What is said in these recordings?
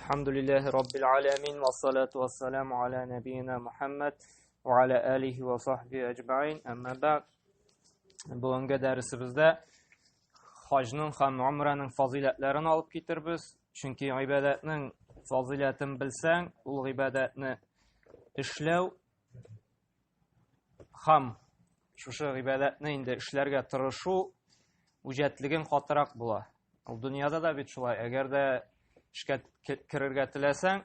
Әлхәмдүлилләһи раббил аламин ва салату ва саламу аля набийина Мухаммад ва аля алихи ва сахбихи әҗмәин. Әмма бәгъд. Бүгенге дәресебездә хаҗның һәм умраның фазыйләтләрен алып китербез. Чөнки гыйбадәтнең фазыйләтен белсәң, ул гыйбадәтне эшләү һәм шушы гыйбадәтне инде эшләргә тырышу үҗәтлегең катырак була. Ул дөньяда да бит шулай. Әгәр дә эшкә керергә теләсәң,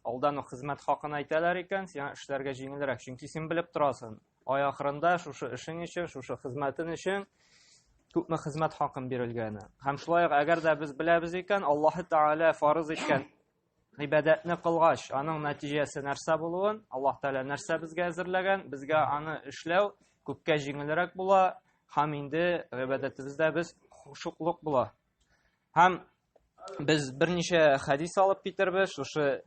алдан ук хезмәт хакын әйтәләр икән, сиңа эшләргә җиңелрәк. Чөнки син белеп торасың, ай ахырында шушы эшең өчен, шушы хезмәтең өчен күпме хезмәт хакын бирелгәне. Һәм шулай ук әгәр дә без беләбез икән, Аллаһы Тәгалә фарыз иткән гыйбадәтне кылгач, аның нәтиҗәсе нәрсә булуын, Аллаһ Тәгалә нәрсә безгә әзерләгән, безгә аны эшләү күпкә җиңелрәк була һәм инде гыйбадәтебездә без хушуклык була. Һәм без берничә хәдис алып китербез, шушы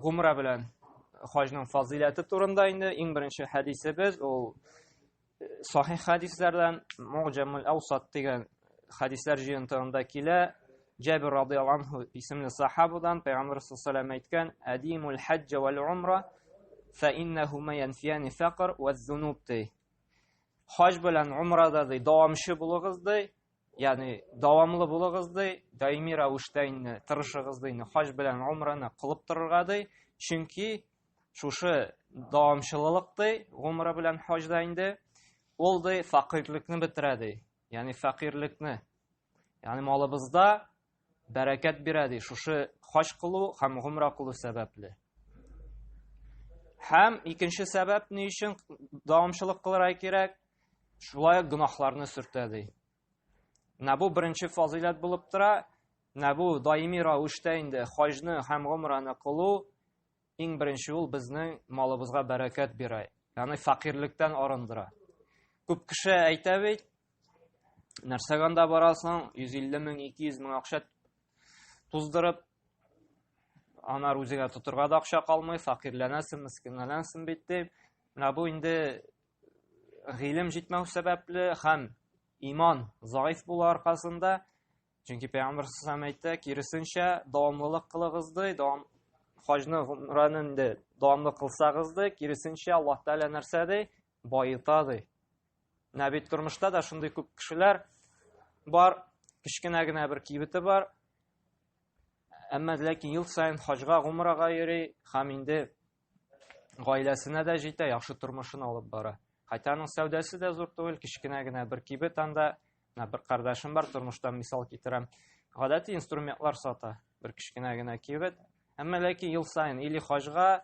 гумра белән хаҗның фазыйләте турында инде иң беренче хәдисебез ул сахих хәдисләрдән Муҗамул Аусат дигән хәдисләр җыентыгында килә. Җабир радияллаһу анһу исемле сахабадан Пәйгамбәр саллаллаһу алейһи әйткән: "Адимул хаҗҗ вал умра фа иннахума янфияни факр ва зунуб" ди. Хаҗ белән умрада ди дәвамчы булыгыз ди, ягъни дәвамлы булыгыз ди, даими рәвештә инде тырышыгыз ди, хаҗ белән умраны кылып торырга ди, чөнки шушы дәвамчылык ди, гумра белән хаҗда инде, ул ди фәкыйрьлекне бетерә ди. Ягъни фәкыйрьлекне. Ягъни малыбызда бәрәкәт бирә ди, шушы хаҗ кылу һәм гумра кылу сәбәпле. Һәм икенче сәбәп ни өчен дәвамчылык кылырга кирәк? Шулай ук гөнаһларны сөртә ди. Менә бу беренче фазыйләт булып тора. Менә бу даими рәвештә инде хаҗны һәм гумраны кылу Иң беренче ул безнең малыбызга бәрәкәт бирә, ягъни фәкыйрьлектән арындыра. Күп кеше әйтә бит, нәрсәгә анда барасың, 150 мең, 200 мең акча туздырып, анар үзеңә тотырга да акча калмый, фәкыйрьләнәсең, мескенләнәсең бит дип. Менә бу инде гыйлем җитмәү сәбәпле һәм иман заиф булу аркасында. Чөнки Пәйгамбер саллаллаху әйтте, киресенчә, дәвамлылык кылыгыз ди, дәвам хаҗны, гумраны инде дәвамлы кылсагыз ди, киресенчә Аллаһ Тәгалә нәрсә ди? Баета ди. Менә бит тормышта да шундый күп кешеләр бар, кечкенә генә бер кибете бар. Әмма ләкин ел саен хаҗга, гумрага йөри һәм инде гаиләсенә дә җитә, яхшы тормышын алып бара. Хотя аның сәүдәсе дә зур түгел, кечкенә генә бер кибет анда. Менә бер кардәшем бар, тормыштан мисал китерәм. Гадәти инструментлар сата, бер кечкенә генә кибет. Әмма ләкин ел саен или хаҗга,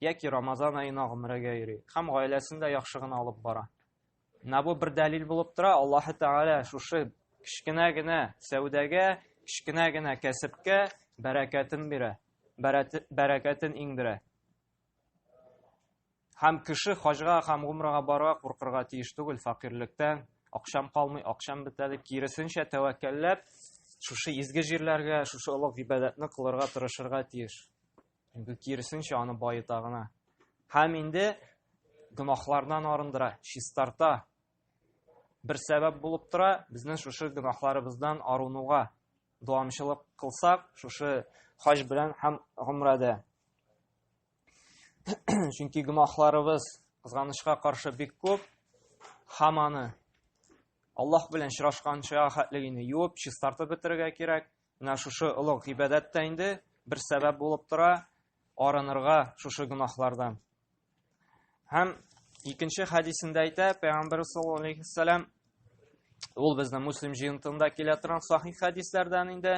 яки Рамазан аена гомрәгә йөри. Һәм гаиләсен дә яхшы гына алып бара. Менә бу бер дәлил булып тора. Аллаһы Тәгалә шушы кечкенә генә сәүдәгә, кечкенә генә кәсепкә бәрәкәтен бирә, бәрәкәтен иңдерә. Һәм кеше хаҗга һәм гумрага барырга куркырга тиеш түгел фәкыйрьлектән, акчам калмый, акчам бетә дип, киресенчә тәвәккәлләп, шушы изге җирләргә, шушы олуг гыйбадәтне кылырга тырышырга тиеш. Чөнки киресенчә аны баета гына. Һәм инде гөнаһлардан арындыра, чистарта. Бер сәбәп булып тора, безнең шушы гөнаһларыбыздан арынуга дәвамчылык кылсак, шушы хаҗ белән һәм гомрәдә. Чөнки гөнаһларыбыз кызганычка каршы бик күп. Һәм аны Аллаһ белән очрашканча хәтле инде юып, чистартып бетерергә кирәк. Менә шушы олуг гыйбадәт тә инде бер сәбәп булып тора арынырга шушы гөнаһлардан. Һәм икенче хәдисендә әйтә Пәйгамбәр саллаллаһу алейхи вәсәләм, ул безнең Муслим җыентыгында килә торган сахих хәдисләрдән инде.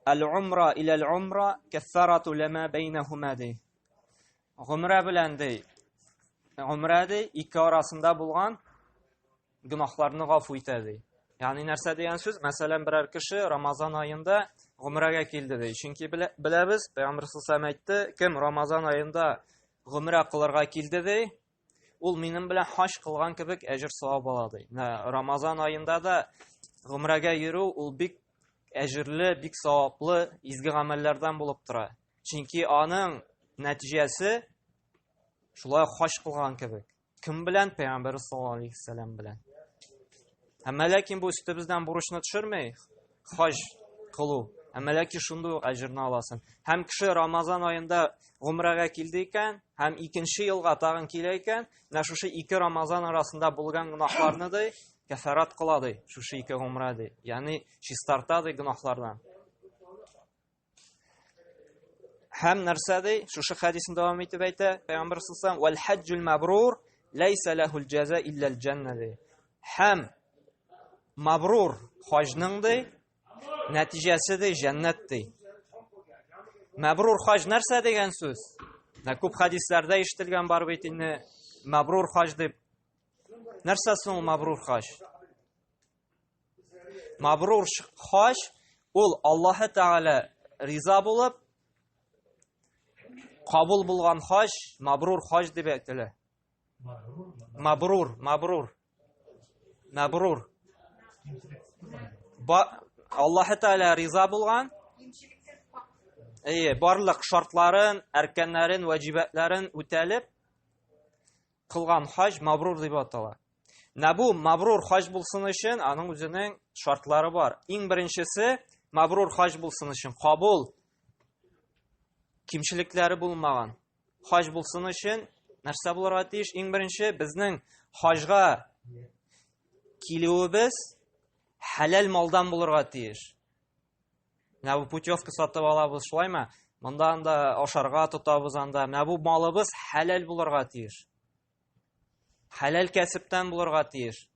Әл-умра иләл-умра каффарату лама бәйнәһума ди. Гумра белән ди. Гумра ди ике арасында булган гөнаһларны гафу итә ди. Ягъни нәрсә дигән сүз? Мәсәлән, берәр кеше Рамазан аенда гомрәгә килде ди. Чөнки беләбез, Пәйгамбер саллаллаху әйтте, кем Рамазан аенда гомрә кылырга килде ди, ул минем белән хаҗ кылган кебек әҗер савап ала ди. Менә Рамазан аенда да гомрәгә йөрү ул бик әҗерле, бик саваплы изге гамәлләрдән булып тора. Чөнки аның нәтиҗәсе шулай хаҗ кылган кебек. Кем белән? Пәйгамбәр саллаллаһу алейхи вәсәләм белән. Әмма ләкин бу өстебездән бурычны төшерми. Хаҗ кылу. Әмма ләкин шундый ук әҗерне аласың. Һәм кеше Рамазан аенда гомрәгә килде икән, һәм икенче елга тагын килә икән, менә шушы ике Рамазан арасында булган гөнаһларны ди, кәфәрат кыла ди, шушы ике гомрә ди. Ягъни чистарта ди гөнаһлардан. Һәм нәрсә ди? Шушы хәдисен дәвам итеп әйтә Пәйгамбәр саллаллаху алейһи вәл хаҗҗул мабрур ләйсә ләһул җәза илләл җәннә ди. Һәм мабрур хаҗның ди нәтиҗәсе ди җәннәт ди. Мәбрур хаҗ нәрсә дигән сүз? Менә күп хәдисләрдә ишетелгән бар бит инде мәбрур хаҗ дип. Нәрсә соң ул мәбрур хаҗ? Мабрур хаҗ ул Аллаһы Тәгалә риза булып кабул булган хаҗ, мабрур хаҗ дип әйтелә. Мабрур, мабрур. Мабрур. Ба Аллаһы Тәгалә риза булган. Әйе, барлык шартларын, әркәннәрен, ваҗибәтләрен үтәлеп кылган хаҗ мабрур дип атала. Менә бу мабрур хаҗ булсын өчен аның үзенең шартлары бар. Иң беренчесе мабрур хаҗ булсын өчен кабул кимчелекләре булмаган хаҗ булсын өчен нәрсә булырга тиеш? Иң беренче безнең хаҗга килүебез хәләл малдан булырга тиеш. Менә бу путевка сатып алабыз, шулаймы? Монда анда ашарга тотабыз анда. Менә бу малыбыз хәләл булырга тиеш. Хәләл кәсептән булырга тиеш.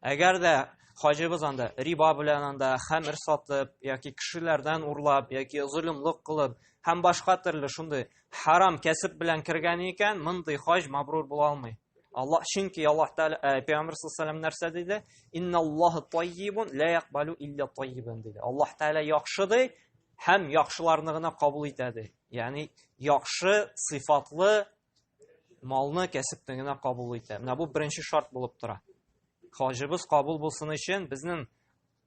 Әгәр дә хаҗыбыз анда риба белән анда хәмер сатып яки кешеләрдән урлап яки золымлык кылып һәм башка төрле шундый харам кәсеп белән кергән икән, мондый хаҗ мабрур була алмый. Аллаһ чөнки Аллаһ Тәгалә э, Пәйгамбер саллаллаху алейһи нәрсә диде? Инналлаһу таййибун ла якбалу илля таййибан диде. Аллаһ Тәгалә яхшы ди һәм яхшыларны гына кабул итә ди. Ягъни яхшы сыйфатлы малны кәсепне генә кабул итә. Менә бу беренче шарт булып тора. Хаҗыбыз кабул булсын өчен безнең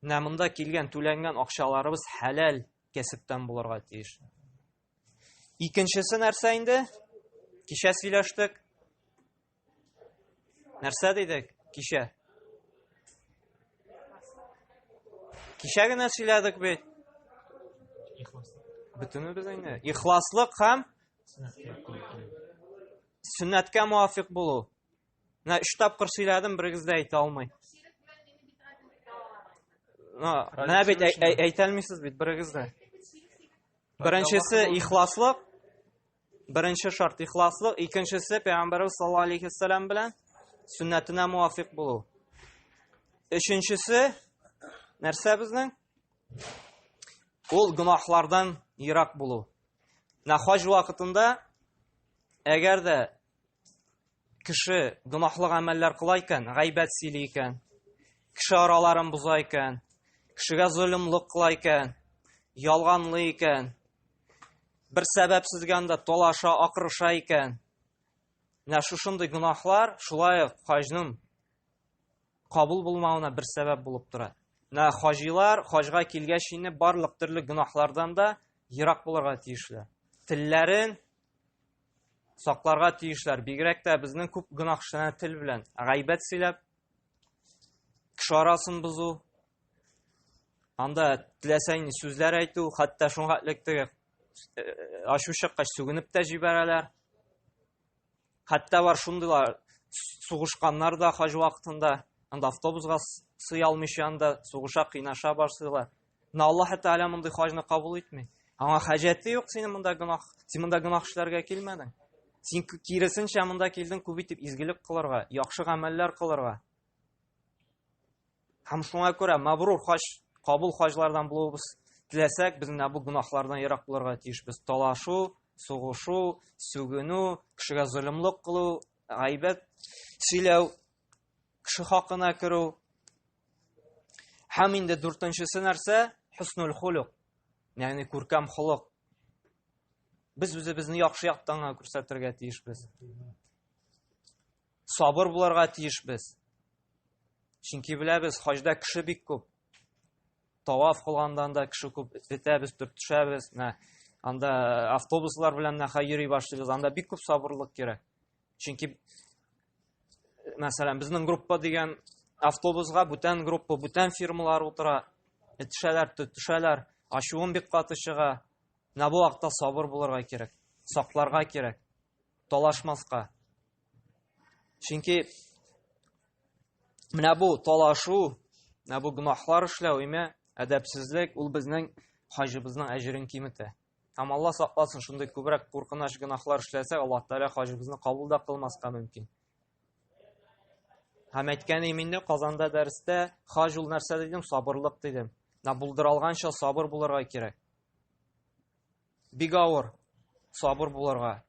менә монда килгән түләнгән акчаларыбыз хәләл кәсептән булырга тиеш. Икенчесе нәрсә инде? Кичә сөйләштек. Нәрсә дидек кичә? Кичә генә сөйләдек бит. Бөтенебез инде. Ихласлык һәм сөннәткә муафик булу. Менә өч тапкыр сөйләдем, берегез дә әйтә алмый. Менә бит әйтә алмыйсыз бит берегез дә. Беренчесе ихласлык, беренче шарт ихласлык, икенчесе пәйгамбәрбез саллаллаһу алейхи вәсәләм белән сөннәтенә муафик булу. Өченчесе нәрсә безнең? Ул гөнаһлардан ерак булу. Менә хаҗ вакытында әгәр дә кеше гөнаһлы гамәлләр кыла икән, гайбәт сөйли икән, кеше араларын боза икән, кешегә золымлык кыла икән, ялганлый икән, бер сәбәпсезгә анда талаша, акырыша икән. Менә шушындый гөнаһлар шулай ук хаҗның кабул булмавына бер сәбәп булып тора. Менә хаҗилар хаҗга килгәч инде барлык төрле гөнаһлардан да ерак булырга тиешләр. Телләрен сакларга тиешләр. Бигрәк тә безнең күп гөнаһ эшләнә тел белән. Гайбәт сөйләп, кеше арасын бозу, анда теләсә нинди сүзләр әйтү, хәтта шуңа хәтлек теге э, ачу чыккач сүгенеп тә җибәрәләр. Хәтта бар шундыйлар сугышканнар да хаҗ вакытында, анда автобусга сыя алмыйча анда сугыша, кыйнаша башлыйлар. Менә Аллаһ Тәгалә мондый хаҗны кабул итми. Аңа хаҗәте юк синең монда гөнаһ, син монда гөнаһ эшләргә килмәдең. Син киресенчә монда килдең күп итеп изгелек кылырга, яхшы гамәлләр кылырга. Һәм шуңа күрә мабрур хаҗ, кабул хаҗлардан булуыбыз теләсәк, без менә бу гөнаһлардан ерак булырга тиешбез. Талашу, сугышу, сүгенү, кешегә золымлык кылу, гайбәт сөйләү, кеше хакына керү. Һәм инде дүртенчесе нәрсә? Хуснуль хулук. Ягъни күркәм холык. Без үзебезне яхшы яктан гына күрсәтергә тиешбез. Сабыр булырга тиешбез. Чөнки беләбез, хаҗда кеше бик күп. Таваф кылгандан да кеше күп, этәбез, төртешәбез. Менә анда автобуслар белән нәхә йөри башлыйбыз. Анда бик күп сабырлык кирәк. Чөнки мәсәлән, безнең группа дигән автобусга бүтән группа, бүтән фирмалар утыра. Этешәләр, төртешәләр. Ачуым бик каты чыга. Менә бу вакытта сабыр булырга кирәк, сакларга кирәк, талашмаска. Чөнки менә бу талашу, менә бу гөнаһлар эшләү, име, әдәпсезлек, ул безнең хаҗыбызның әҗерен киметә. Һәм Алла сакласын, шундый күбрәк куркыныч гөнаһлар эшләсәк, Аллаһ Тәгалә хаҗыбызны кабул да кылмаска мөмкин. Һәм әйткән идем инде Казанда дәрестә, хаҗ ул нәрсә дидем, сабырлык дидем. Менә булдыра алганча сабыр булырга кирәк. Бик авыр сабыр булырга.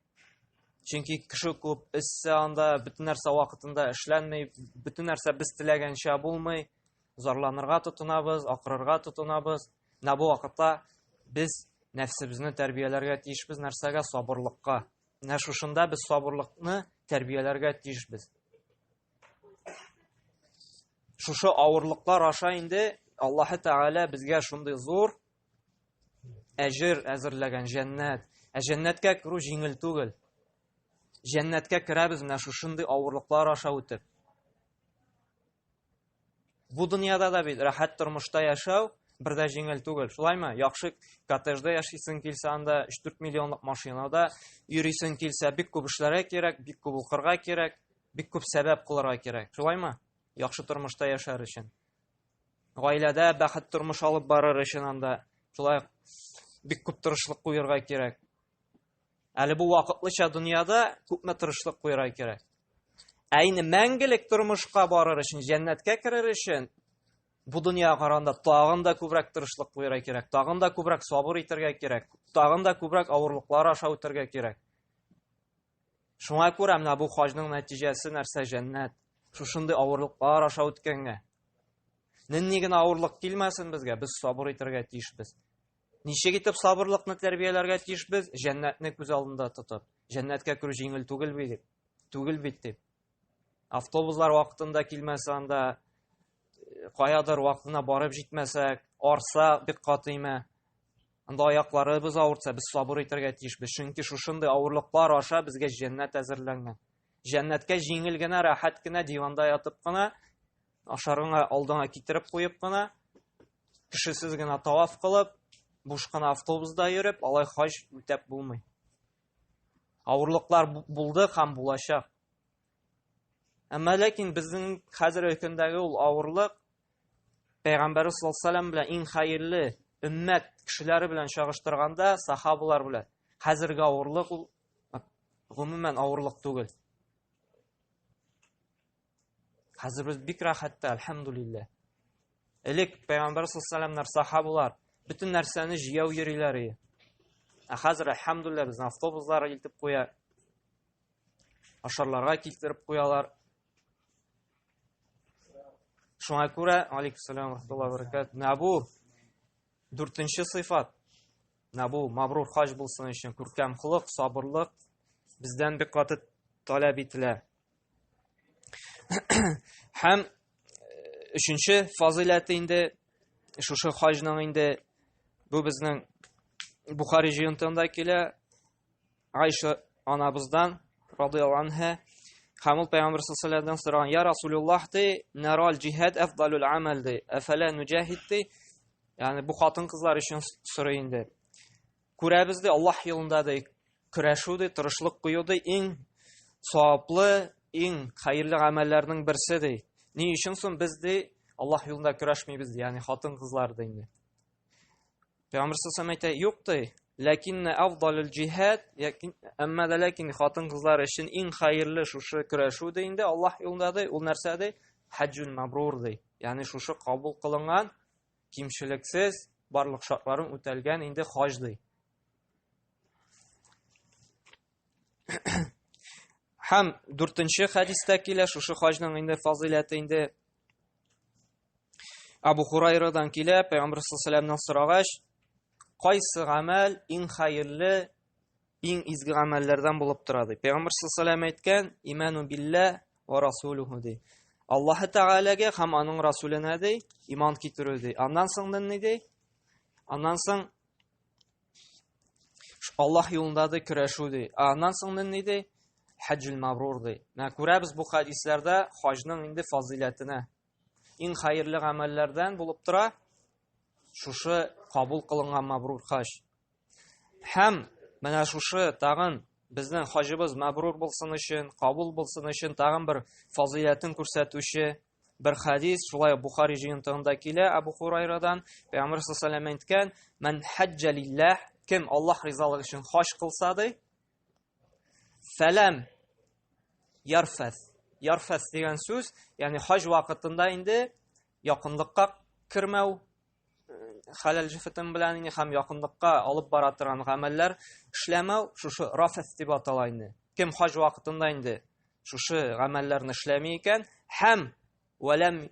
Чөнки кеше күп, эссе анда, бөтен нәрсә вакытында эшләнми, бөтен нәрсә без теләгәнчә булмый. Зарланырга тотынабыз, акырырга тотынабыз. Менә бу вакытта без нәфсебезне тәрбияләргә тиешбез нәрсәгә? Сабырлыкка. Менә шушында без сабырлыкны тәрбияләргә тиешбез. Шушы авырлыклар аша инде Аллаһы Тәгалә безгә шундый зур әҗер әзерләгән җәннәт. Ә җәннәткә керү җиңел түгел. Җәннәткә керәбез менә шушындый авырлыклар аша үтеп. Бу дөньяда да бит рәхәт тормышта яшәү бер дә җиңел түгел. Шулаймы? Яхшы коттеджда яшисең килсә, анда 3-4 миллионлык машинада йөрисең килсә, бик күп эшләргә кирәк, бик күп укырга кирәк, бик күп сәбәп кылырга кирәк. Шулаймы? Яхшы тормышта яшәр өчен. Гаиләдә бәхет тормыш алып барыр өчен анда шулай бик күп тырышлык куерга кирәк. Әле бу вакытлыча дөньяда күпме тырышлык куярга кирәк. Ә инде мәңгелек тормышка барыр өчен, җәннәткә керер өчен бу дөньяга караганда тагын да күбрәк тырышлык куярга кирәк, тагын да күбрәк сабыр итәргә кирәк, тагын да күбрәк авырлыклар аша үтәргә кирәк. Шуңа күрә менә бу хаҗның нәтиҗәсе нәрсә җәннәт. Шушындый авырлыклар аша үткәнгә. Нинди генә авырлык килмәсен безгә, без сабыр итәргә тиешбез. Ничек итеп сабырлыкны тәрбияләргә тиешбез? Җәннәтне күз алдында тотып. Җәннәткә керү җиңел түгел бит. Түгел бит дип. Автобуслар вакытында килмәсә анда э, каядыр вакытына барып җитмәсәк, арса бик каты имә. Анда аякларыбыз авыртса, без сабыр итәргә тиешбез. Чөнки шушындый авырлыклар аша безгә җәннәт әзерләнгән. Җәннәткә җиңел генә, рәхәт кенә диванда ятып кына, ашарыңа алдыңа китереп куеп кына, кешесез генә таваф кылып, буш кына автобуста йөреп, алай хаҗ үтәп булмый. Авырлыклар булды һәм булачак. Әмма ләкин безнең хәзерге көндәге ул авырлык Пәйгамбәрбез саллаллаһу алейһи белән иң хәерле өммәт кешеләре белән чагыштырганда, сахабалар белән хәзерге авырлык ул гомумән авырлык түгел. Хәзер без бик рәхәттә, әлхәмдулилләһ. Элек Пәйгамбәр саллаллаху алейһи сахабалар бөтен нәрсәне җыяу йөриләр иде. Ә хәзер әлхәмдулилләһ безне автобуслар илтеп куя. Ашарларга китереп куялар. Шуңа күрә, алейкум рахматуллаһи ва баракат, менә бу дүртенче сыйфат. Менә бу мабрур хаҗ булсын өчен күркәм холык, сабырлык бездән бик каты таләп ителә. Һәм э, өченче фазыйләте инде шушы хаҗның инде бу безнең Бухари җыентыгында килә. Айша анабыздан радияллаһу анһа һәм ул пәйгамбер саллаллаһу алейһи сораган: "Я Расулуллаһ, ди, нарал җиһад афдалул амал, ди, афала нуҗахид, ди." Ягъни бу хатын-кызлар өчен сорый инде. Күрәбез ди, Аллаһ юлында ди, көрәшү ди, тырышлык кую ди, иң саваплы, иң хәерле гамәлләрнең берсе ди. Ни өчен соң без ди Аллаһ юлында көрәшмибез ди, ягъни хатын-кызлар ди инде. Пәйгамбер саллаллаху әйтә, юк ди, ләкиннә афдалул җиһад, ләкин әмма дә ләкин хатын-кызлар өчен иң хәерле шушы көрәшү ди инде Аллаһ юлында ди, ул нәрсә ди? Хаҗҗул мабрур ди. Ягъни шушы кабул кылынган кимчелексез барлык шартларын үтәлгән инде хаҗ ди. Һәм дүртенче хәдистә килә, шушы хаҗның инде фазыйләте инде Абу Хурайрадан килә, Пәйгамбер саллаллаху сорагач, кайсы гамәл иң хәерле, иң изге гамәлләрдән булып тора ди. Пәйгамбер саллаллаху әйткән, иману билла ва расулуху ди. Аллаһ Тәгаләгә һәм аның расуленә ди, иман китерү ди. Аннан соң ни ди? Аннан соң Аллаһ юлында ди көрәшү ди. Ә аннан соң ни ди? Хаҗҗул мабрур ди. Менә күрәбез бу хәдисләрдә хаҗның инде фазыйләтенә. Иң хәерле гамәлләрдән булып тора шушы Кабул кылынган мәбрур хаҗ. Һәм менә шушы тагын безнең хаҗыбыз мәбрур булсын өчен, кабул булсын өчен тагын бер фазыйләтен күрсәтүче бер хадис, шулай Бухари җыентыгында килә Абу Хурайрадан, Пәйгамбер саллаллаху алейһи әйткән: "Ман хаҗҗа лиллаһ", кем Аллаһ ризалыгы өчен хаҗ кылса ди, фәләм ярфәс. Ярфәс дигән сүз, ягъни хаҗ вакытында инде якынлыкка кермәү, хәләл җефетем белән инде һәм якынлыкка алып бара торган гамәлләр эшләмәү шушы рафәс дип атала инде. Кем хаҗ вакытында инде шушы гамәлләрне эшләми икән һәм вәләм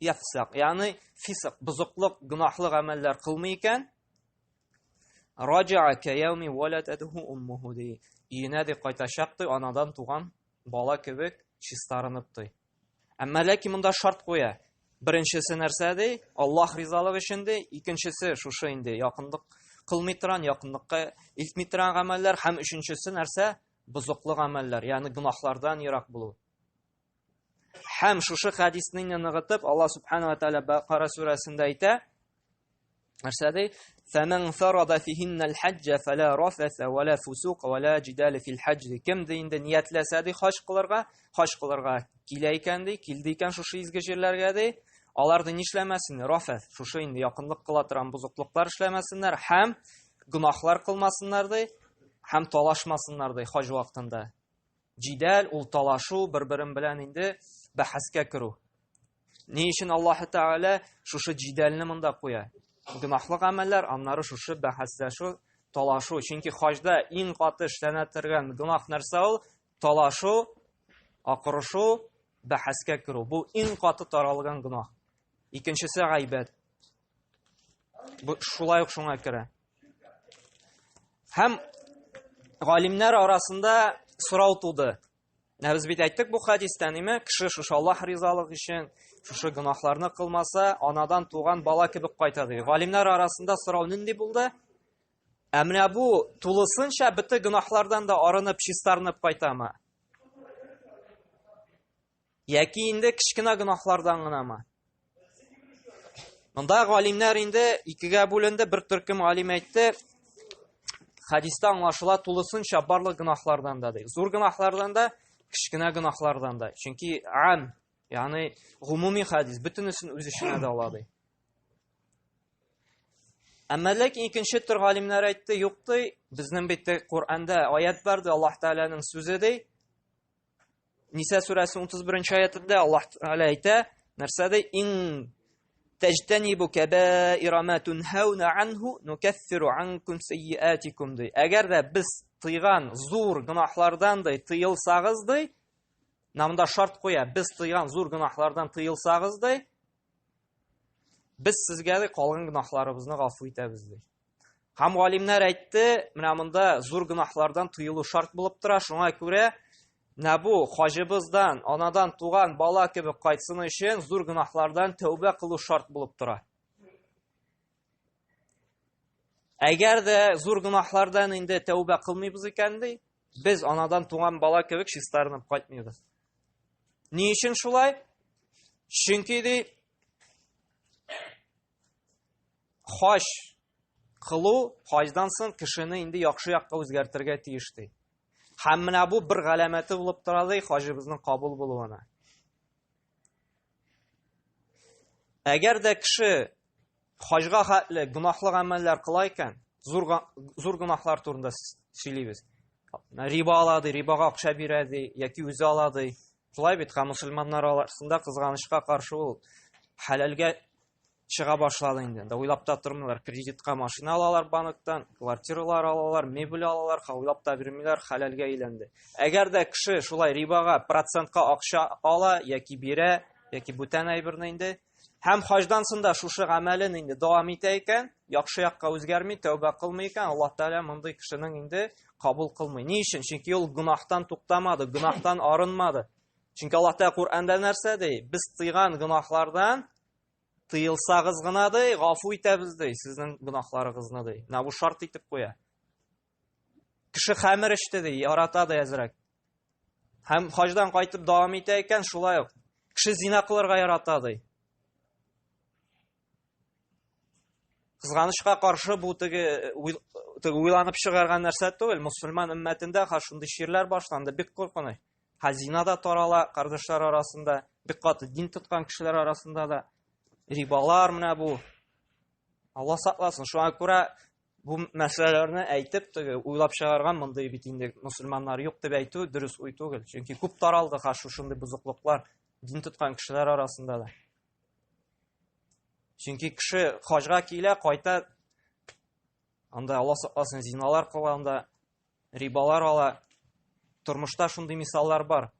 яфсак, ягъни фисак, бозыклык, гөнаһлы гамәлләр кылмый икән, раҗа каяуми валадатху уммуху ди. Өенә ди кайтачак ди, анадан туган бала кебек чистарынып ди. Әмма ләкин монда шарт куя. Беренчесе нәрсә ди? Аллаһ ризалыгы өчен ди. Икенчесе шушы инде якынлык кылмый торган, якынлыкка илтми торган гамәлләр һәм өченчесе нәрсә? Бозыклы гамәлләр, ягъни гөнаһлардан ерак булу. Һәм шушы хадисны инде ныгытып, Аллаһ субхана ва тааля Бакара сүрәсендә әйтә, Нәрсә ди? Фәмән фарада фиһиннәл хаҗҗа фәлә рафәсә вә лә фусук вә лә җидале фил хаҗ ди. Кем ди инде ниятләсә ди хаҗ кылырга, хаҗ кылырга килә икән ди, килде икән шушы изге җирләргә ди, алар ди нишләмәсен? Рафәс, шушы инде якынлык кыла торган бозыклыклар эшләмәсеннәр һәм гөнаһлар кылмасыннар ди, һәм талашмасыннар ди хаҗ вакытында. Җидәл ул талашу, бер-берен белән инде бәхәскә керү. Ни өчен Аллаһ Тәгалә шушы җидәлне монда куя? Гөнаһлы гамәлләр, аннары шушы бәхәсләшү, талашу. Чөнки хаҗда иң каты эшләнә торган гөнаһ нәрсә ул? Талашу, акырышу, бәхәскә керү. Бу иң каты таралган гөнаһ. Икенчесе гайбәт. Бу шулай ук шуңа керә. Һәм галимнәр арасында сорау туды. Менә без бит әйттек бу хадистә, ниме? Кеше шушы Аллаһ ризалыгы өчен шушы гөнаһларны кылмаса, анадан туган бала кебек кайта ди. Галимнәр арасында сорау нинди булды? Ә менә бу тулысынча бөтен гөнаһлардан да арынып, чистарынып кайтамы? Яки инде кечкенә гөнаһлардан гынамы? Монда галимнәр инде икегә бүленде. Бер төркем галим әйтте, хадиста аңлашыла тулысынча барлык гөнаһлардан да ди. Зур гөнаһлардан да, кечкенә гөнаһлардан да. Чөнки ам, ягъни гомуми хадис бөтенесен үз эченә дә ала ди. Әмма ләкин икенче төр галимнәр әйтте, юк ди, безнең бит Коръәндә аят бар ди, Аллаһ Тәгаләнең сүзе ди. Ниса сүрәсенең 31 аятында Аллаһ Тәгалә әйтә, нәрсә ди? Ин таҗтанибу кабаира ма тунхауна анху нукаффиру анкум сайyiатикум ди. Әгәр дә без тыйган зур гөнаһлардан ди тыелсагыз ди, монда шарт куя, без тыйган зур гөнаһлардан тыелсагыз ди, без сезгә ди калган гөнаһларыбызны гафу итәбез ди. Һәм галимнәр әйтте, менә монда зур гөнаһлардан тыелу шарт булып тора, шуңа күрә менә бу хаҗыбыздан, анадан туган бала кебек кайтсын өчен зур гөнаһлардан тәүбә кылу шарт булып тора. Әгәр дә зур гөнаһлардан инде тәүбә кылмыйбыз икән ди, без анадан туган бала кебек чистарынып кайтмыйбыз. Ни өчен шулай? Чөнки ди Хаҗ кылу хаҗдан соң кешене инде яхшы якка үзгәртергә тиеш ди. Һәм менә бу бер галәмәте булып тора ди хаҗыбызның кабул булуына. Әгәр дә кеше хаҗга хәтле гөнаһлы гамәлләр кыла икән, зур зур гөнаһлар турында сөйлибез. Риба ала ди, рибага акча бирә ди, яки үзе ала ди. Шулай бит, һәм мөселманнар арасында кызганычка каршы ул хәләлгә чыга башлады инде. Да уйлап та тормыйлар. Кредитка машина алалар банктан, квартиралар алалар, мебель алалар, уйлап та бирмиләр, хәләлгә әйләнде. Әгәр дә кеше шулай рибага, процентка акча ала яки бирә, яки бүтән әйберне инде, һәм хаҗдан соң да шушы гамәлен инде дәвам итә икән, яхшы якка үзгәрми, тәүбә кылмый икән, Аллаһ Тәгалә мондый кешенең инде кабул кылмый. Ни өчен? Чөнки ул гөнаһтан туктамады, гөнаһтан арынмады. Чөнки Аллаһ Тәгалә Коръәндә нәрсә ди? Без тыйган гөнаһлардан тыелсагыз гына ди, гафу итәбез ди, сезнең гөнаһларыгызны ди. Менә бу шарт итеп куя. Кеше хәмер эчте ди, ярата ди әзрәк. Һәм хаҗдан кайтып дәвам итә икән, шулай ук. Кеше зина кылырга ярата ди. Кызганычка каршы, бу теге теге уйланып чыгарган нәрсә түгел. Мусульман өммәтендә ха шундый чирләр башланды, бик куркыныч. Ха зина да тарала кардәшләр арасында, бик каты дин тоткан кешеләр арасында да рибалар менә бу. Алла сакласын. Шуңа күрә бу мәсьәләләрне әйтеп, теге уйлап чыгарган мондый бит инде мусульманнар юк дип әйтү дөрес уй түгел. Чөнки күп таралды ха шушындый бозыклыклар дин тоткан кешеләр арасында да. Чөнки кеше хаҗга килә, кайта, анда Алла сакласын, зиналар кыла, анда рибалар ала. Тормышта шундый мисаллар бар.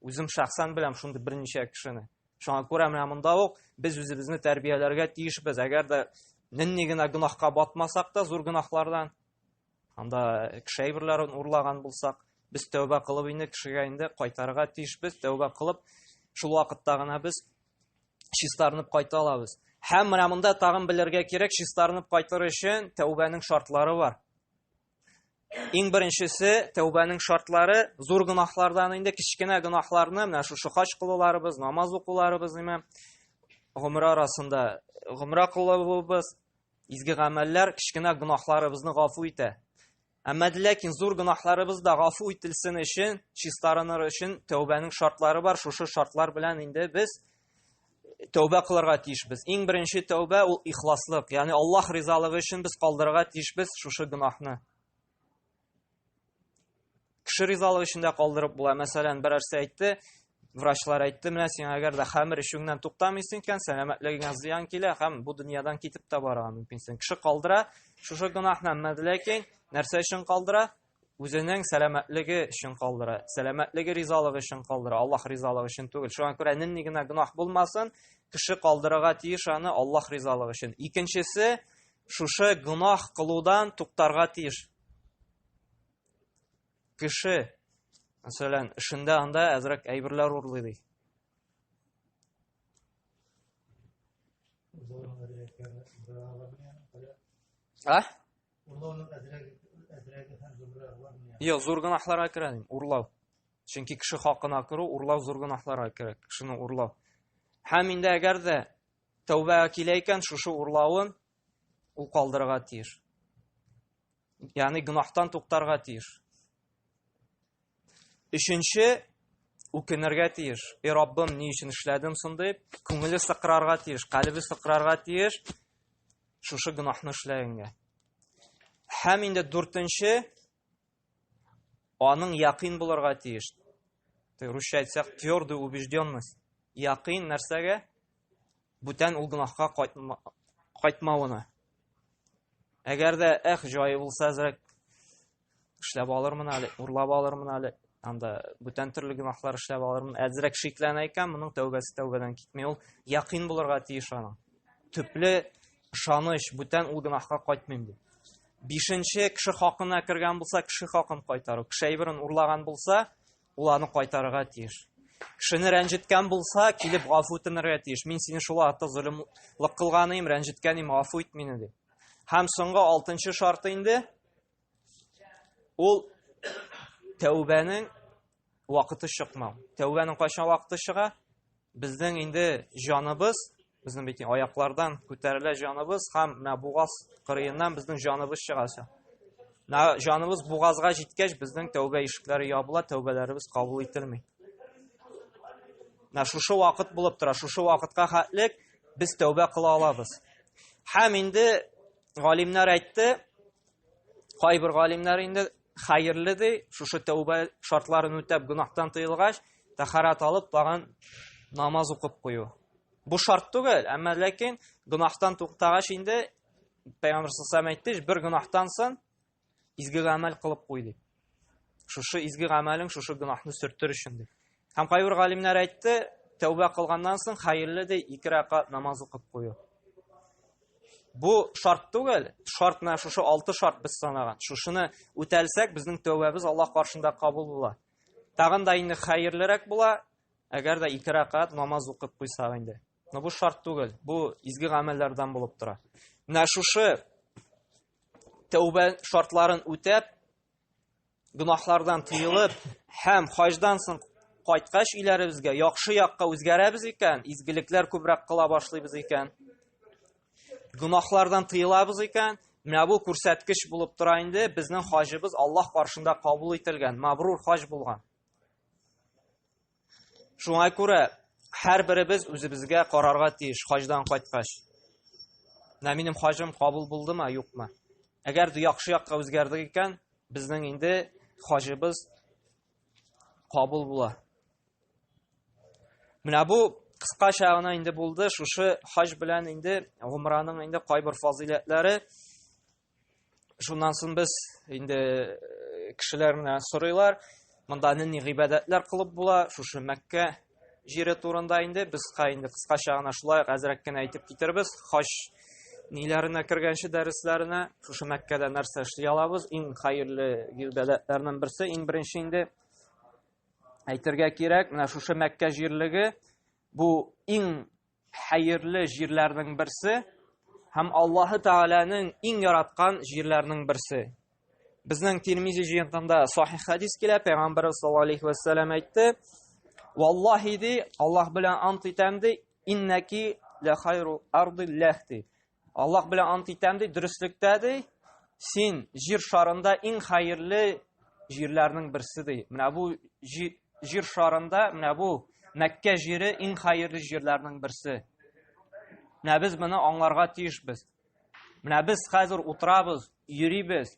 Үзем шәхсән беләм шундый берничә кешене. Шуңа күрә менә монда ук без үзебезне тәрбияләргә тиешбез. Әгәр дә нинди генә гөнаһка батмасак та, зур гөнаһлардан, анда кеше әйберләрен урлаган булсак, без тәүбә кылып инде кешегә инде кайтарырга тиешбез. Тәүбә кылып, шул вакытта гына без чистарынып кайта алабыз. Һәм менә монда тагын белергә кирәк, чистарынып кайтыр өчен тәүбәнең шартлары бар. Иң беренчесе, тәүбәнең шартлары зур гөнаһлардан инде кечкенә гөнаһларны, менә шушы хаҗ кылуларыбыз, намаз укуларыбыз, ниме, гомрә арасында гомрә кылуыбыз, изге гамәлләр кечкенә гөнаһларыбызны гафу итә. Әмма ләкин зур гөнаһларыбыз да гафу ителсен өчен, чистарыныр өчен тәүбәнең шартлары бар. Шушы шартлар белән инде без тәүбә кылырга тиешбез. Иң беренче тәүбә ул ихласлык, ягъни Аллаһ ризалыгы өчен без калдырырга тиешбез шушы гөнаһны. Кеше ризалыгы өчен дә калдырып була. Мәсәлән, берәрсе әйтте, врачлар әйтте, менә син әгәр дә хәмер эчүеңнән туктамыйсың икән, сәламәтлегеңә зыян килә һәм бу дөньядан китеп тә барырга мөмкинсең. Кеше калдыра шушы гөнаһны, әмма ләкин нәрсә өчен калдыра? Үзенең сәламәтлеге өчен калдыра, сәламәтлеге ризалыгы өчен калдыра, Аллаһ ризалыгы өчен түгел. Шуңа күрә нинди генә гөнаһ булмасын, кеше калдырырга тиеш аны Аллаһ ризалыгы өчен. Икенчесе, шушы гөнаһ кылудан туктарга тиеш. Кеше, мәсәлән, эшендә анда әзрәк әйберләр урлый ди. А? Юк, зур гөнаһларга керә дим, урлау. Чөнки кеше хакына керү, урлау зур гөнаһларга керә, кешене урлау. Һәм инде әгәр дә тәүбәгә килә икән, шушы урлавын ул калдырырга тиеш. Ягъни гөнаһтан туктарга тиеш. Өченче, үкенергә тиеш. Эй Раббым, ни өчен эшләдем соң дип, күңеле сыкрарга тиеш, калебе сыкрарга тиеш шушы гөнаһны эшләгәнгә. Һәм инде дүртенче, аның якин булырга тиеш. Русча әйтсәк, твердая убежденность. Якин нәрсәгә? Бүтән ул гөнаһка кайтмавына. Әгәр дә эх, җае булса әзрәк эшләп алырмын әле, урлап алырмын әле, анда бүтән төрле гөнаһлар эшләп алырмын. Әзрәк шикләнә икән, моның тәүбәсе тәүбәдән китми. Ул якин булырга тиеш аның. Төпле ышаныч, бүтән ул гөнаһка кайтмыйм дип. Бишенче, кеше хакына кергән булса, кеше хакын кайтару. Кеше әйберен урлаган булса, ул аны кайтарырга тиеш. Кешене рәнҗеткән булса, килеп гафу үтенергә тиеш. Мин сине шул вакытта золымлык кылган идем, рәнҗеткән идем, гафу ит мине дип. Һәм соңгы алтынчы шарты инде ул тәүбәнең вакыты чыкмау. Тәүбәнең кайчан вакыты чыга? Безнең инде җаныбыз, безнең бит аяклардан күтәрелә җаныбыз һәм менә бугаз кырыеннан безнең җаныбыз чыга. Менә җаныбыз бугазга җиткәч, безнең тәүбә ишекләре ябыла, тәүбәләребез кабул ителми. Менә шушы вакыт булып тора, шушы вакытка хәтлек без тәүбә кыла алабыз. Һәм инде галимнәр әйтте, кайбер галимнәр инде хәерле ди, шушы тәүбә шартларын үтәп гөнаһтан тыелгач, тәһарәт алып тагын намаз укып кую. Бу шарт түгел, әмма ләкин гөнаһтан туктагач инде Пәйгамбер саллаллаху әйтте, бер гөнаһтан соң изге гамәл кылып куй дип. Шушы изге гамәлең шушы гөнаһны сөртер өчен дип. Һәм кайбер галимнәр әйтте, тәүбә кылганнан соң хәерле ди ике рәкать намаз укып кую. Бу шарт түгел, шарт менә шушы алты шарт без санаган. Шушыны үтәлсәк, безнең тәүбәбез Аллаһ каршында кабул була. Тагын да инде хәерлерәк була, әгәр дә ике рәкать намаз укып куйсак инде. Но бу шарт түгел, бу изге гамәлләрдән булып тора. Менә шушы тәүбә шартларын үтәп, гөнаһлардан тыелып һәм хаҗдан соң кайткач өйләребезгә яхшы якка үзгәрәбез икән, изгелекләр күбрәк кыла башлыйбыз икән, гөнаһлардан тыелабыз икән, менә бу күрсәткеч булып тора инде, безнең хаҗыбыз Аллаһ каршында кабул ителгән, мабрур хаҗ булган. Шуңа күрә һәрберебез үзебезгә карарга тиеш хаҗдан кайткач. Менә минем хаҗым кабул булдымы, юкмы? Әгәр дә яхшы якка үзгәрдек икән, безнең инде хаҗыбыз кабул була. Менә бу кыскача гына инде булды. Шушы хаҗ белән инде гумраның инде кайбер фазыйләтләре. Шуннан соң без инде э, кешеләр менә сорыйлар, монда нинди гыйбадәтләр кылып була, шушы Мәккә җире турында инде без инде кыскача гына шулай әзрәк кенә әйтеп китербез. Хаҗ ниләренә кергәнче дәресләренә шушы Мәккәдә нәрсә эшли алабыз? Иң хәерле гыйбадәтләрнең берсе, иң беренче инде әйтергә кирәк, менә шушы Мәккә җирлеге бу иң хәерле җирләрнең берсе һәм Аллаһы Тәгаләнең иң яраткан җирләрнең берсе. Безнең Тирмизи җыентында сахих хадис килә, Пәйгамбәр саллаллаһу алейхи ва сәлләм әйтте: "Валлаһи ди, Аллаһ белән ант итәм ди, иннаки ла хайру ардиллах ди. Аллаһ белән ант итәм ди, дөреслектә ди, син җир шарында иң хәерле җирләрнең берсе ди. Менә бу җир шарында, менә бу Мәккә җире иң хәерле җирләрнең берсе. Менә без моны аңларга тиешбез. Менә без хәзер утырабыз, йөрибез.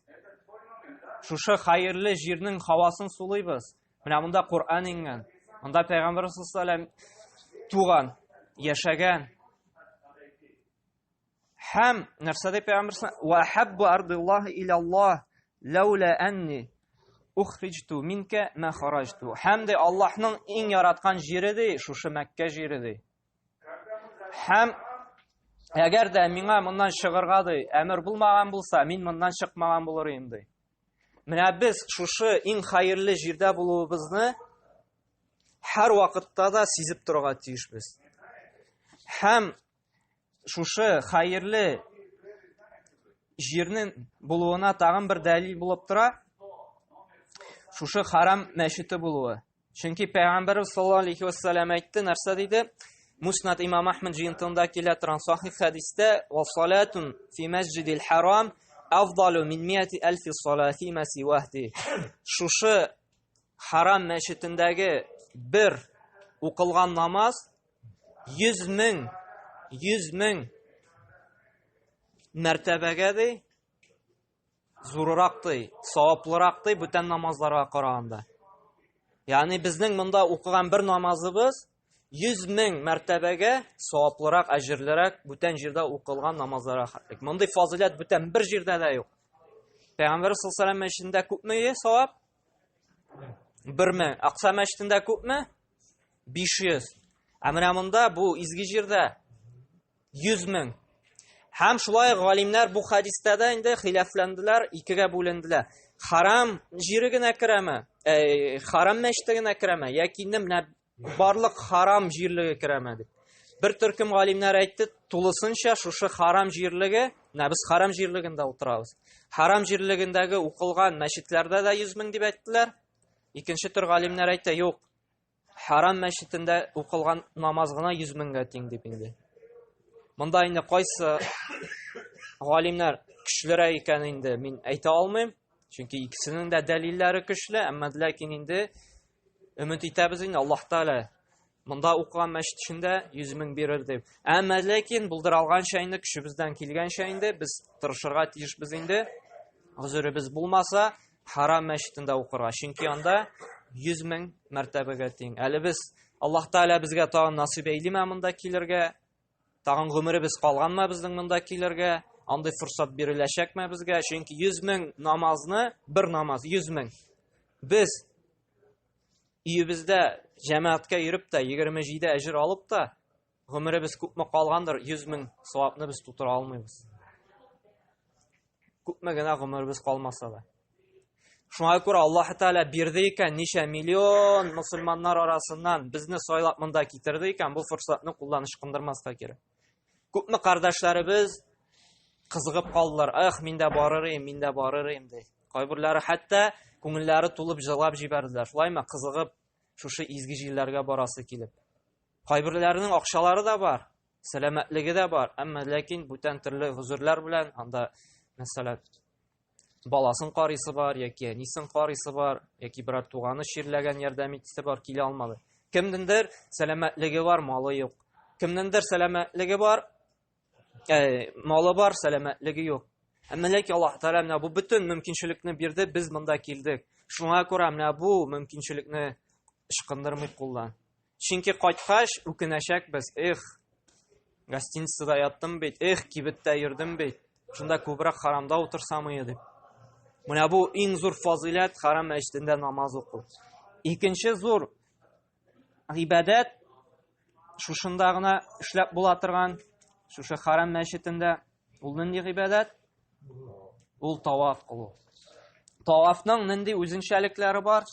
Шушы хәерле җирнең һавасын сулыйбыз. Менә монда Коръән иңгән. Монда Пәйгамбәр саллаллаһу алейһи туган, яшәгән. Һәм нәрсә дип Пәйгамбәр ва хаббу ардиллаһи иля Аллаһ лаула анни ухриҗту минка ма хараҗту. Һәм дә Аллаһның иң яраткан җире ди, шушы Мәккә җире ди. Һәм әгәр дә миңа моннан чыгарга ди, әмер булмаган булса, мин моннан чыкмаган булыр идем ди. Менә без шушы иң хәерле җирдә булуыбызны һәр вакытта да сизеп торырга тиешбез. Һәм шушы хәерле җирнең булуына тагын бер дәлил булып тора. Шушы харам мәчете булуы. Чөнки Пәйгамбәрбез саллаллаһу алейхи ва саллям әйтте, нәрсә диде? Муснад Имам Ахмад җыентыгында килә торган сахих хәдистә: "Ва салатун фи масҗидил харам афдалу мин миати алфи салати ма сивахти". Шушы харам мәчетендәге бер укылган намаз 100 мең 100 мең мәртәбәгә ди зуррак ди, саваплырак ди бүтән намазларга караганда. Ягъни безнең монда укыган бер намазыбыз 100 мең мәртәбәгә саваплырак, әҗерлерәк бүтән җирдә укылган намазларга хәтлек. Мондый фазыйләт бүтән бер җирдә дә юк. Пәйгамбәр саллаллаһу алейһи ва сәлләм мәчетендә күпме савап? 1000. Акса мәчетендә күпме? 500. Ә менә монда бу изге җирдә 100 мең. Һәм шулай галимнәр бу хәдистә дә инде хилафланделәр, икегә бүленделәр. Харам җире генә керәме? Э, харам мәчете генә керәме? Яки инде менә барлык харам җирлеге керәме дип. Бер төркем галимнәр әйтте, тулысынча шушы харам җирлеге, менә без харам җирлегендә утырабыз. Харам җирлегендәге укылган мәчетләрдә дә 100 мең дип әйттеләр. Икенче төр галимнәр әйтә, юк, Харам мәчетендә укылган намаз гына 100 меңгә тиң дип инде. Монда инде кайсы галимнәр көчлерәк икән инде мин әйтә алмыйм. Чөнки икесенең дә дәлилләре көчле, әмма ләкин инде өмет итәбез инде Аллаһ Тәгалә монда укыган мәчет эчендә 100 мең бирер дип. Әмма ләкин булдыра алганча инде көчебездән килгәнчә инде без тырышырга тиешбез инде. Гозеребез булмаса, Харам мәчетендә укырга, чөнки анда 100 мең мәртәбәгә тиң. Әле без Аллаһ Тәгалә безгә тагын насыйп әйлиме монда килергә? Тагын гомеребез калганмы безнең монда килергә? Андый форсат биреләчәкме безгә? Чөнки 100 мең намазны, бер намаз 100 мең. Без өебездә җәмәгатькә йөреп тә 27 әҗер алып та, гомеребез күпме калгандыр, 100 мең савапны без тутыра алмыйбыз. Күпме генә гомеребез калмаса да. Шуңа күрә Аллаһ Тәгалә бирде икән, ничә миллион мусульманнар арасыннан безне сайлап монда китерде икән, бу форсатны кулдан ычкындырмаска кирәк. Күпме кардәшләребез кызыгып калдылар. Эх, мин дә барыр идем, мин дә барыр идем ди. Кайберләре хәтта күңелләре тулып җылап җибәрделәр. Шулаймы? Кызыгып шушы изге җирләргә барасы килеп. Кайберләренең акчалары да бар. Сәламәтлеге дә бар, әмма ләкин бүтән төрле гозерләр белән анда, мәсәлән, баласын карыйсы бар, яки әнисен карыйсы бар, яки берәр туганы чирләгән, ярдәм итәсе бар, килә алмады. Кемнеңдер сәламәтлеге бар, малы юк. Кемнеңдер сәламәтлеге бар, малы бар, сәламәтлеге юк. Әмма ләкин Аллаһ Тәгалә менә бу бөтен мөмкинчелекне бирде, без монда килдек. Шуңа күрә менә бу мөмкинчелекне ычкындырмыйк кулдан. Чөнки кайткач үкенәчәкбез. Эх, гостиницада яттым бит, эх, кибеттә йөрдем бит. Шунда күбрәк харамда утырсам иде дип. Менә бу иң зур фазыйләт харам мәчетендә намаз уку. Икенче зур гыйбадәт шушында гына эшләп була торган, шушы харам мәчетендә ул нинди гыйбадәт? Ул таваф кылу. Тавафның нинди үзенчәлекләре бар?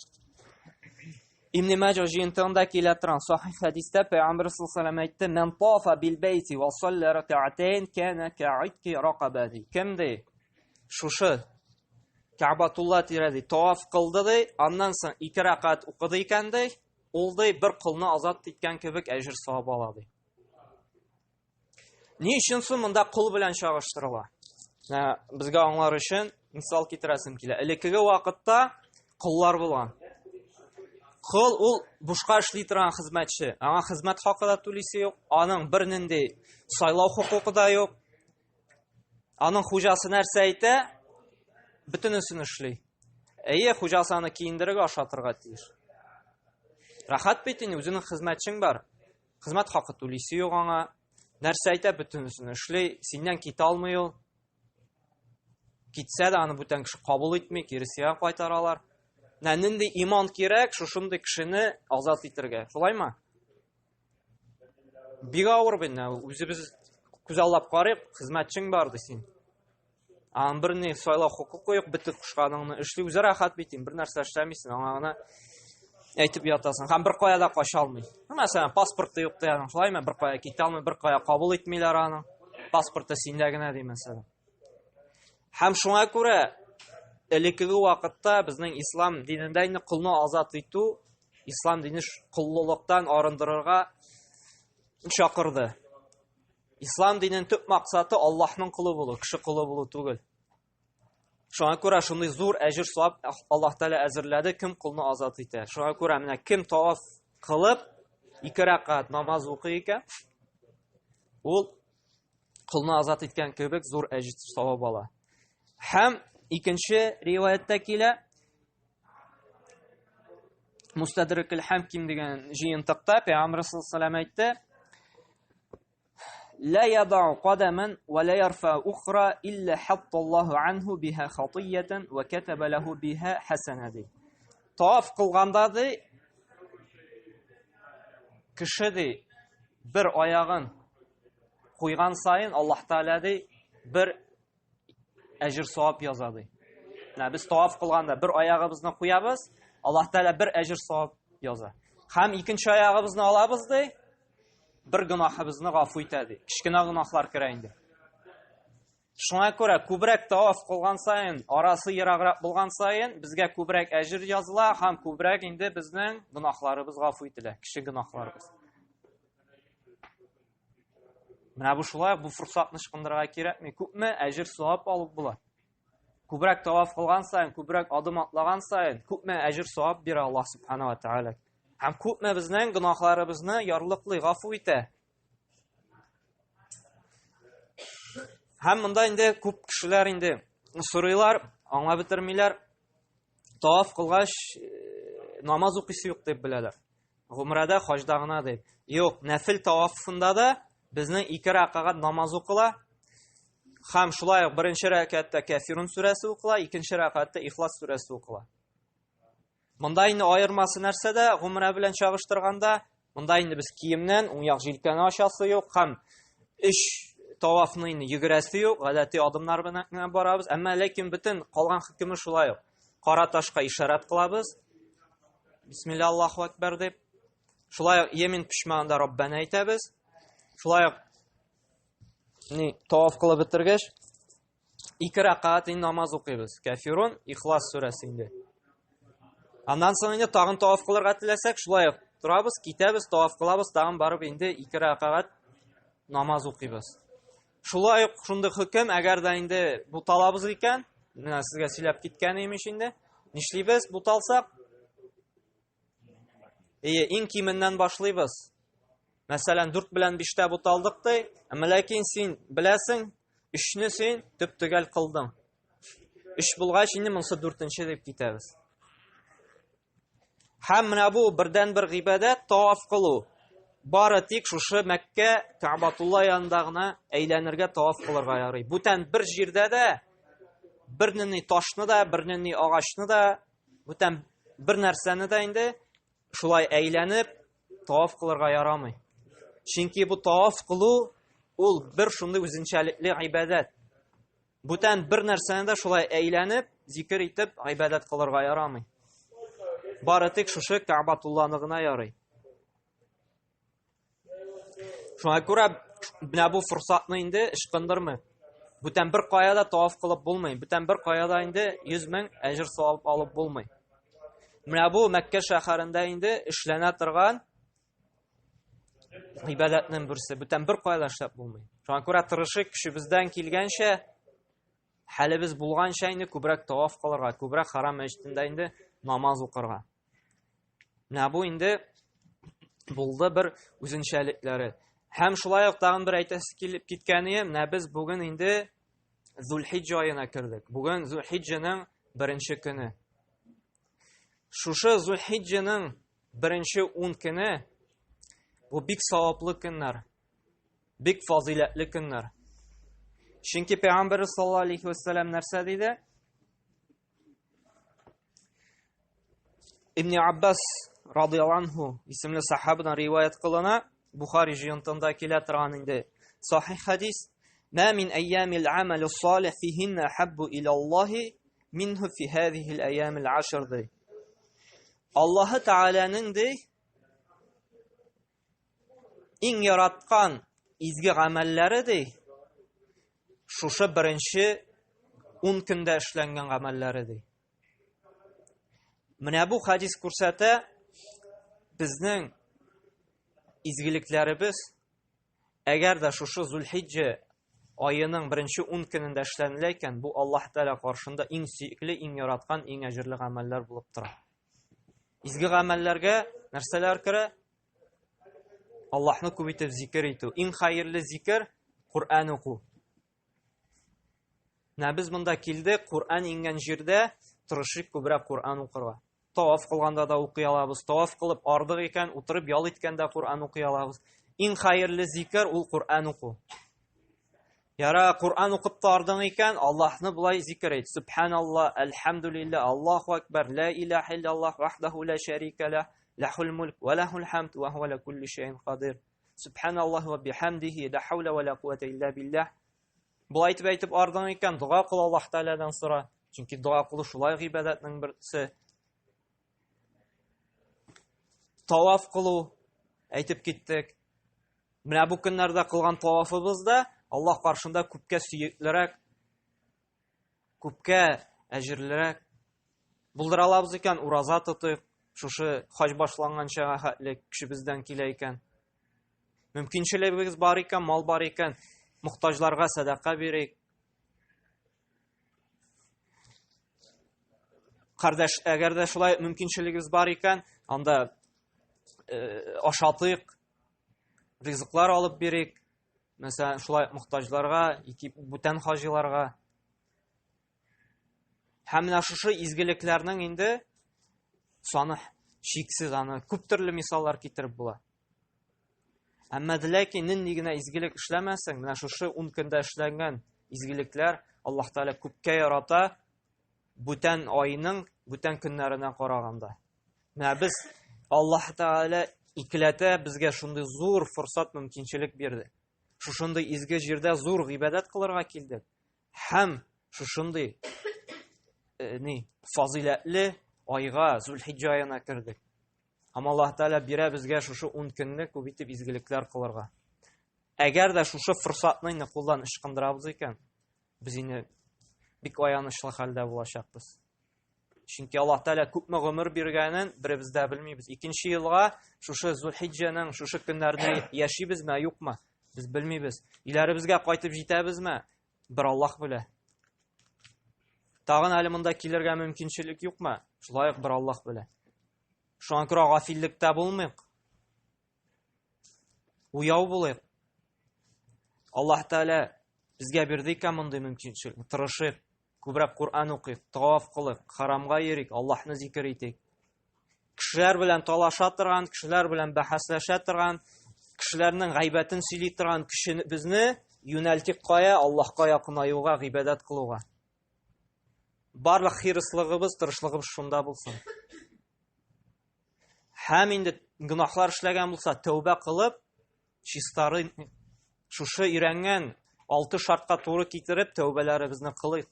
Ибн Маҗа җыентыгында килә торган сахих хәдистә Пәйгамбер саллаллаһу алейһи әйтте: "Ман тафа бил бейти ва салла рак'атайн кана кa'итки ракаба" ди. Кем ди? Шушы Кәгъбатулла тирәли таваф кылды ди, аннан соң ике рәкать укыды икән ди, ул ди бер колны азат иткән кебек әҗер савап ала ди. Ни өчен соң монда кол белән чагыштырыла? Менә безгә аңлар өчен мисал китерәсем килә. Элеккеге вакытта коллар булган. Кол ул бушка эшли торган хезмәтче. Аңа хезмәт хакы да түлисе юк, аның бернинди сайлау хокукы да юк. Аның хуҗасы нәрсә әйтә, бөтенесен эшли. Әйе, хуҗасы аны киендерергә, ашатырга тиеш. Рәхәт бит инде, үзенең хезмәтчең бар. Хезмәт хакы түлисе юк аңа. Нәрсә әйтә, бөтенесен эшли, синнән китә алмый ул. Китсә дә аны бүтән кеше кабул итми, киресенә кайтаралар. Менә нинди иман кирәк шушындый кешене азат итәргә. Шулаймы? Бик авыр бит, үзебез күзаллап карыйк, хезмәтчең бар ди син. Аның бер ни сайлау хокукы юк, бөтен кушканыңны эшли, үзе рәхәт бит инде, бер нәрсә эшләмисең, аңа гына әйтеп ятасың. Һәм бер кая да кача алмый. Ну, мәсәлән, паспорты юк ди аның, шулаймы? Бер кая китә алмый, бер кая кабул итмиләр аның. Паспорты синдә генә ди, мәсәлән. Һәм шуңа күрә элеккеге вакытта безнең ислам динендә инде колны азат итү, ислам дине коллылыктан арындырырга чакырды. Ислам диненең төп максаты Аллаһның колы булу, кеше колы булу түгел. Шуңа күрә шундый зур әҗер савап Аллаһ Тәгалә әзерләде, кем колны азат итә. Шуңа күрә менә кем таваф кылып ике рәкәгать намаз укый икән, ул колны азат иткән кебек зур әҗер савап ала. Һәм икенче риваятьтә килә, Мустадрикул Хаким дигән җыентыкта Пәйгамбер саллаллаһу алейһи әйтте: Ла ядау кадаман ва ла ярфа ухра илля хатталлаху анху биха хатиятан ва катаба лаху биха хасана ди. Таваф кылганда ди кеше ди бер аягын куйган саен Аллаһ Тәгалә ди бер әҗер савап яза ди. Менә без таваф кылганда бер аягыбызны куябыз, Аллаһ Тәгалә бер әҗер савап яза. Һәм икенче аягыбызны алабыз ди, бер гөнаһыбызны гафу итә ди. Кечкенә гөнаһлар керә инде. Шуңа күрә күбрәк таваф кылган саен, арасы ераграк булган саен, безгә күбрәк әҗер языла һәм күбрәк инде безнең гөнаһларыбыз гафу ителә, кече гөнаһларыбыз. Менә бу шулай, бу форсатны ычкындырырга кирәкми. Күпме әҗер савап алып була. Күбрәк таваф кылган саен, күбрәк адым атлаган саен, күпме әҗер савап бирә Аллаһ субхана ва тааля. Һәм күпме безнең гөнаһларыбызны ярлыклый, гафу итә. Һәм монда инде күп кешеләр инде сорыйлар, аңлап бетермиләр. Таваф кылгач, намаз укыйсы юк дип беләләр. Гумрада, хаҗда гына дип. Юк, нәфил тавафында да безнең ике рәкәгать намаз укыла. Һәм шулай ук беренче рәкәгатьтә Кәфирун сүрәсе укыла, икенче рәкәгатьтә Ихлас сүрәсе укыла. Монда инде аермасы нәрсәдә, гумра белән чагыштырганда, монда инде без киемнән уң як җилкәне ачасы юк һәм өч тавафны инде йөгерәсе юк, гадәти адымнар белән генә барабыз. Әмма ләкин бөтен калган хөкеме шулай ук. Кара ташка ишарәт кылабыз. Бисмилла Аллаһу акбар дип. Шулай ук Йемен почмагында Раббана әйтәбез. Шулай ук ни таваф кылып бетергәч, ике рәкәгать инде намаз укыйбыз. Кәфирун, Ихлас сүрәсе инде. Аннан соң инде тагын таваф кылырга теләсәк, шулай ук торабыз, китәбез, таваф кылабыз, тагын барып инде ике рәкәгать намаз укыйбыз. Шулай ук шундый хөкем, әгәр дә инде буталабыз икән, менә сезгә сөйләп киткән имеш инде, нишлибез буталсак? Ие, иң кименнән башлыйбыз. Мәсәлән, 4 белән 5-тә буталдык ди, әмма ләкин син беләсең, 3-не син төп-төгәл кылдың. 3 булгач, инде монысы 4-нче дип китәбез. Һәм менә бу бердән-бер гыйбадәт таваф кылу. Бары тик шушы Мәккә Кәгъбатулла янында гына әйләнергә таваф кылырга ярый. Бүтән бер җирдә дә бер нинди ташны да, бер нинди агачны да, бүтән бер нәрсәне дә инде шулай әйләнеп таваф кылырга ярамый. Чөнки бу таваф кылу ул бер шундый үзенчәлекле гыйбадәт. Бүтән бер нәрсәне дә шулай әйләнеп, зикер итеп, гыйбадәт кылырга ярамый. Бары тик шушы Кәгъбатулланы гына ярый. Шуңа күрә менә бу форсатны инде ычкындырмый. Бүтән бер кая да таваф кылып булмый. Бүтән бер кая да инде 100 мең әҗер савап алып булмый. Менә бу Мәккә шәһәрендә инде эшләнә торган гыйбадәтнең берсе. Бүтән бер кая да эшләп булмый. Шуңа күрә тырышыйк, көчебездән килгәнчә, хәлебез булганча инде күбрәк таваф кылырга, күбрәк Харам мәчетендә инде намаз укырга. Менә бу инде булды бер үзенчәлекләре. Һәм шулай ук тагын бер әйтәсе килеп киткәне, менә без бүген инде Зулхиҗҗа аена кердек. Бүген Зулхиҗҗаның беренче көне. Шушы Зулхиҗҗаның беренче 10 көне бу бик саваплы көннәр, бик фазыйләтле көннәр. Чөнки Пәйгамбәр саллаллаһу алейхи вәсәләм нәрсә диде? Ибн Аббас радияллаһу анху исемле сахабадан риваять кылына, Бухари җыентында килә торган инде сахих хадис. Ма мин айямил амал салих фихинна ахаббу иля Аллаһи минху фи һазихил айямил ашр ди. Аллаһы Тәгаләнең ди иң яраткан изге гамәлләре ди шушы беренче 10 көндә эшләнгән гамәлләре ди. Менә бу хадис күрсәтә безнең изгелекләребез әгәр дә шушы Зулхиҗҗә аеның беренче 10 көнендә эшләнелә икән, бу Аллаһ Тәгалә каршында иң сөекле, иң яраткан, иң әҗерле гамәлләр булып тора. Изге гамәлләргә нәрсәләр керә? Аллаһны күп итеп зикер итү. Иң хәерле зикер Коръән уку. Менә без монда килдек, Коръән иңгән җирдә тырышыйк күбрәк Коръән укырга. Таваф кылганда да укый алабыз. Таваф кылып ардык икән, утырып ял иткәндә Коръән укый алабыз. Иң хәерле зикер ул Коръән уку. Яра, Коръән укып та ардың икән, Аллаһны болай зикер әйт. Субханалла, әлхәмдүлилләһ, Аллаһу акбар, ла илаһа иллаллаһ, вахдаху ла шәрика лах, лахул мулк ва лахул хамд ва хуа ала кулли шәйин кадир. Субханаллаһ ва бихамдихи, ла хаула ва ла куата илля биллаһ. Болай итеп әйтеп ардың икән, дога кыл Аллаһ Тәгаләдән сора. Чөнки дога кылу шулай гыйбадәтнең берсе. Таваф кылу әйтеп киттек. Менә бу көннәрдә кылган тавафыбыз да Аллаһ каршында күпкә сөеклерәк, күпкә әҗерлерәк. Булдыра алабыз икән, ураза тотыйк. Шушы хаҗ башланганча хәтле көчебездән килә икән. Мөмкинчелегебез бар икән, мал бар икән, мохтаҗларга сәдака бирик. Кардәш, әгәр дә шулай мөмкинчелегебез бар икән, анда э, ашатыйк, ризыклар алып бирик. Мәсәлән, шулай мохтаҗларга, яки бүтән хаҗиларга. Һәм менә шушы изгелекләрнең инде саны чиксез, аны күп төрле мисаллар китереп була. Әмма дә ләкин нинди генә изгелек эшләмәсең, менә шушы 10 көндә эшләнгән изгелекләр Аллаһ Тәгалә күпкә ярата бүтән айның бүтән көннәренә караганда. Менә без Аллаһ Тәгалә икеләтә безгә шундый зур форсат мөмкинчелек бирде. Шушындый изге җирдә зур гыйбадәт кылырга килдек. Һәм шушындый э, ни фазыйләтле айга Зулхиҗҗа аена кердек. Һәм Аллаһ Тәгалә бирә безгә шушы 10 көнне күп итеп изгелекләр кылырга. Әгәр дә шушы форсатны инде кулдан ычкындырабыз икән, без инде бик аянычлы хәлдә булачакбыз. Чөнки Аллаһ Тәгалә күпме гомер биргәнен беребез дә белмибез. Икенче елга шушы Зулхиҗҗәнең шушы көннәрендә яшибезме, юкмы? Без белмибез. Өйләребезгә кайтып җитәбезме? Бер Аллаһ белә. Тагын әле монда килергә мөмкинчелек юкмы? Шулай ук бер Аллаһ белә. Шуңа күрә гафиллектә булмыйк. Уяу булыйк. Аллаһ Тәгалә безгә бирде икән мондый мөмкинчелек. Тырышыйк, күбрәк Коръән укыйк, таваф кылыйк, харамга йөрик, Аллаһны зикер итик. Кешеләр белән талаша торган, кешеләр белән бәхәсләшә торган, кешеләрнең гайбәтен сөйли торган кешене безне юнәлтик кая? Аллаһка якынаюга, гыйбадәт кылуга. Барлык хирыслыгыбыз, тырышлыгыбыз шунда булсын. Һәм инде гөнаһлар эшләгән булса, тәүбә кылып, чистары шушы өйрәнгән алты шартка туры китереп, тәүбәләребезне кылыйк.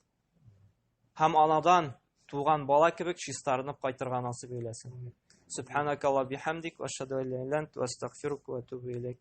Һәм анадан туган бала кебек чистарынып кайтырга насыйп әйләсен. Субханакалла бихамдик, ва ашһаду ан ла иляха илля анта, ва астагфирука ва атубу илейк.